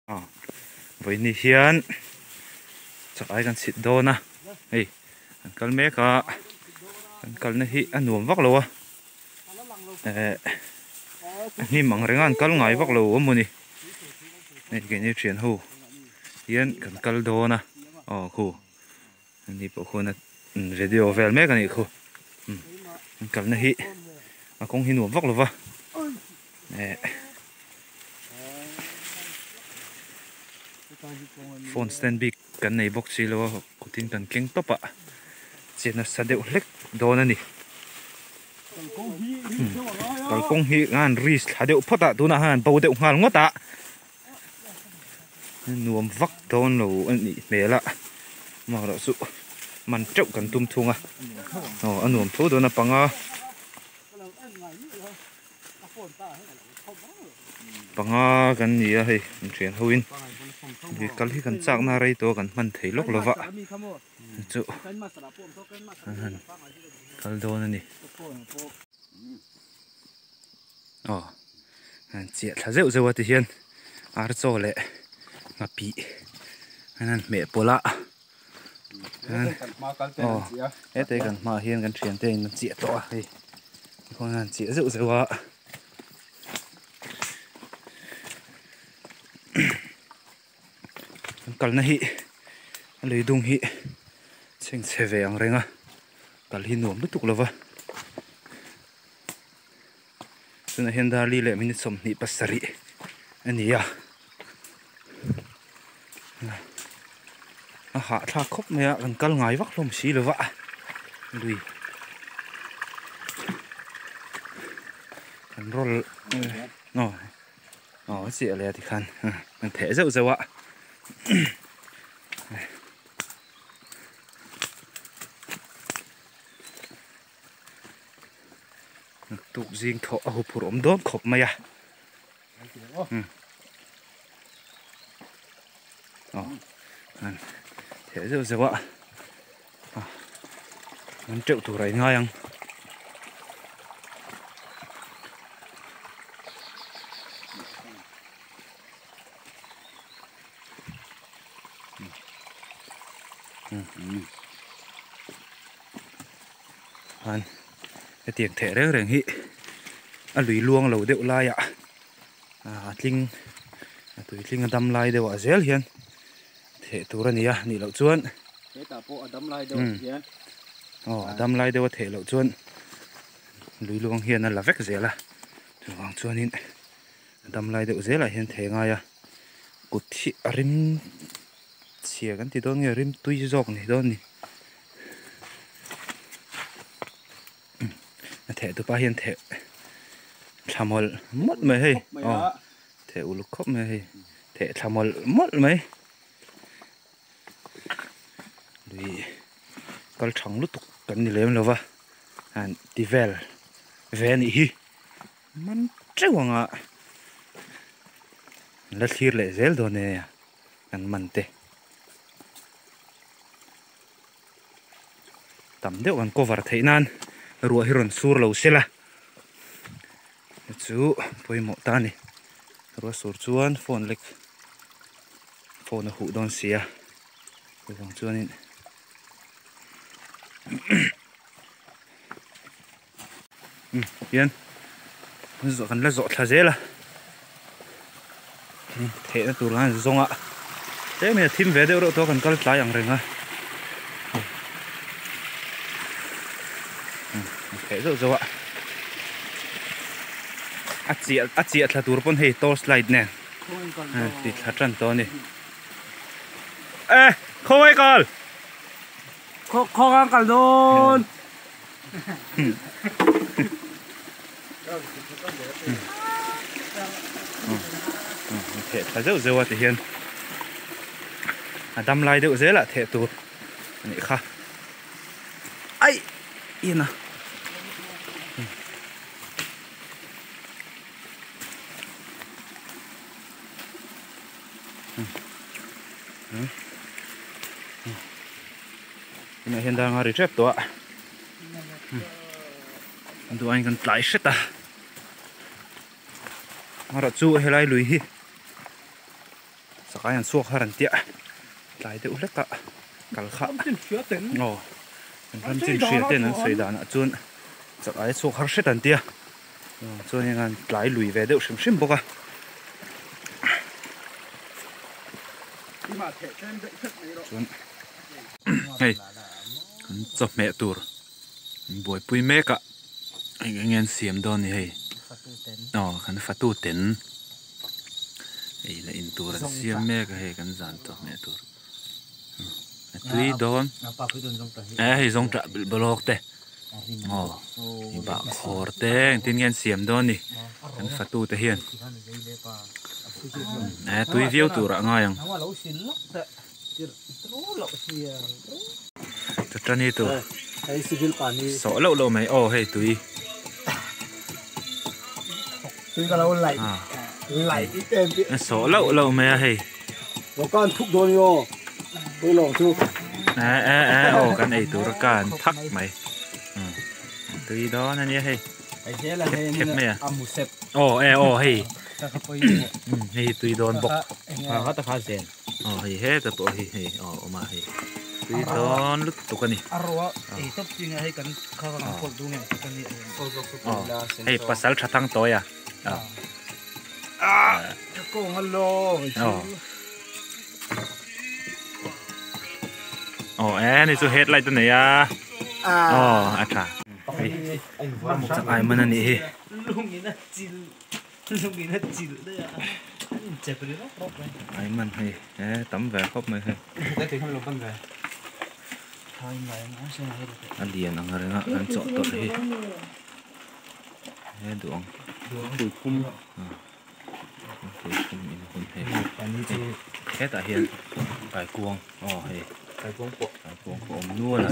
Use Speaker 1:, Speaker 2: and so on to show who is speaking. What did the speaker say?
Speaker 1: Vawiin hian chak ai kan chhit dawn a hei an kal mek a an kalna hi a nuam vak lo a eh a hnim ang reng a an kal ngai vak lo a mawni hei keini thian ho hian kan kal dawn a aw khu ani pawh khuan a video vel mek a nih khu an kalna hi a kawng hi nuam vak lo va eh phone stand bik kan nei bawk si lo a kutin kan keng tawp a che nasa deuh hlek dawn a ni kalkawng hi an risk thla deuh phawt a tunah hian an bo deuh nghal ngawt a nuam vak dawn lo a nih hmel a amaherawhchu man teuh kan tum thung a aw a nuam tho dawn a panga. Panga kan ni a hei an thian ho in lui kal hi kan chak na rei tawh a kan hman thei lawk lova chu an han kal dawn a ni aw an chiah thla zeuh zeuh a ti hian ar chaw leh nghapih an han hmeh pawlh a. Aw heta hi kan hmaah hian kan thiante in an chiah tawh a hei tikhuan an chiah zeuh zeuh a an kalna hi a lui dung hi chhengchhe ve ang reng a kal hi nuam lutuk lo va tunah hian darli leh minute 27 a ni a. A hahthlak khawp mai a kan kal ngai vak hlawm si lova lui kan rawl aw aw a chiah leh a tikhan kan theh zeuh zeuh a tuk zing thawh a huphurh awm dawn khawp mai a. Aw an theh zeuh zeuh a an teuh tur a inngai ang. An hetiang theh reng reng hi a lui luang lo deuh laiah a tling a tui tling a dam lai deuh ah zel hian theh tur a ni a nih loh chuan
Speaker 2: hetah pawh a dam lai deuh hian
Speaker 1: aw a dam lai deuh a theh loh chuan lui luang hian a la vek zel a chuvang chuanin a dam lai deuh zelah hian theh ngai a kut hi a rim chhia kan ti dawn nge rim tui zawk ni dawn ni. A theh tupa hian theh thla mawlh mawlh mai hei aw theh uluk khawp mai hei theh thla mawlh mawlh mai lui kal thang lutuk kan ni lem lova han ti vel ve a nih hi man teuh anga an la thlir leh zel dawn e kan man te. Tam deuh kan cover theih nan ruah hi rawn sur lo se la chu pawimawh ta a ni ruah sur chuan phone lek phone a huh dawn sia chuvang chuanin hian kan la zawh thla zel a Theihna tur khan zawng a tlem in a thim ve deuh reuh tawh a kan kal tlai ang reng a theh zeuh zeuh a a chiah a chiah thla tur pawn hei torch light nen ti thla tan tawh a ni e khawngaih kal
Speaker 2: khawngaih kal dawn.
Speaker 1: Theh tha zeuh zeuh a ti hian a dam lai deuh zel ah theh tur a nih kha aih in a tunah hian dar nga ri tep tawh a. Duain kan tlai hret a erawh chu helai lui hi Chakai an chhuak har an tia tlai deuh hlek a kal kha aw an ram chin hria ten an sawi danah chuan chakai a chhuak har hret an tia chuan heng an tlai lui ve deuh hrim hrim bawk a. Chuan hei an chawhmeh tur an buaipui mek a eng eng nge an siam dawn ni hei aw kan fatu ten. Ei la in tur an siam mek a hei kan zan tawh hmeh tur a tui dawn e hei zawng tah bilh bawlawk te aw i bah khawr te engtin nge an siam dawn ni kan fatu te hian e tui viau turah a ngai ang chutani tur sawh loh loh mai aw hei tui sawh loh loh mai a hei e e e aw kan ei tur a kan thak mai tui dawn a nia hei khep khep mai a aw e aw hei hei tui dawn bawk. Aw hei heta pawh hi hei aw awm a hei tui dawn lutuk a ni. Aw hei pasal tha thang tawi a aw aw e ni chu headlight a nei a aw a tha hei chak ai man a nih hi. Ai man hei e tam ve khawp mai hei a lian ang reng a kan chawh tawlh hi he duh ang tuikhum in hun hei hetah hian kaikuang aw hei kaikuang pawh awm nual a.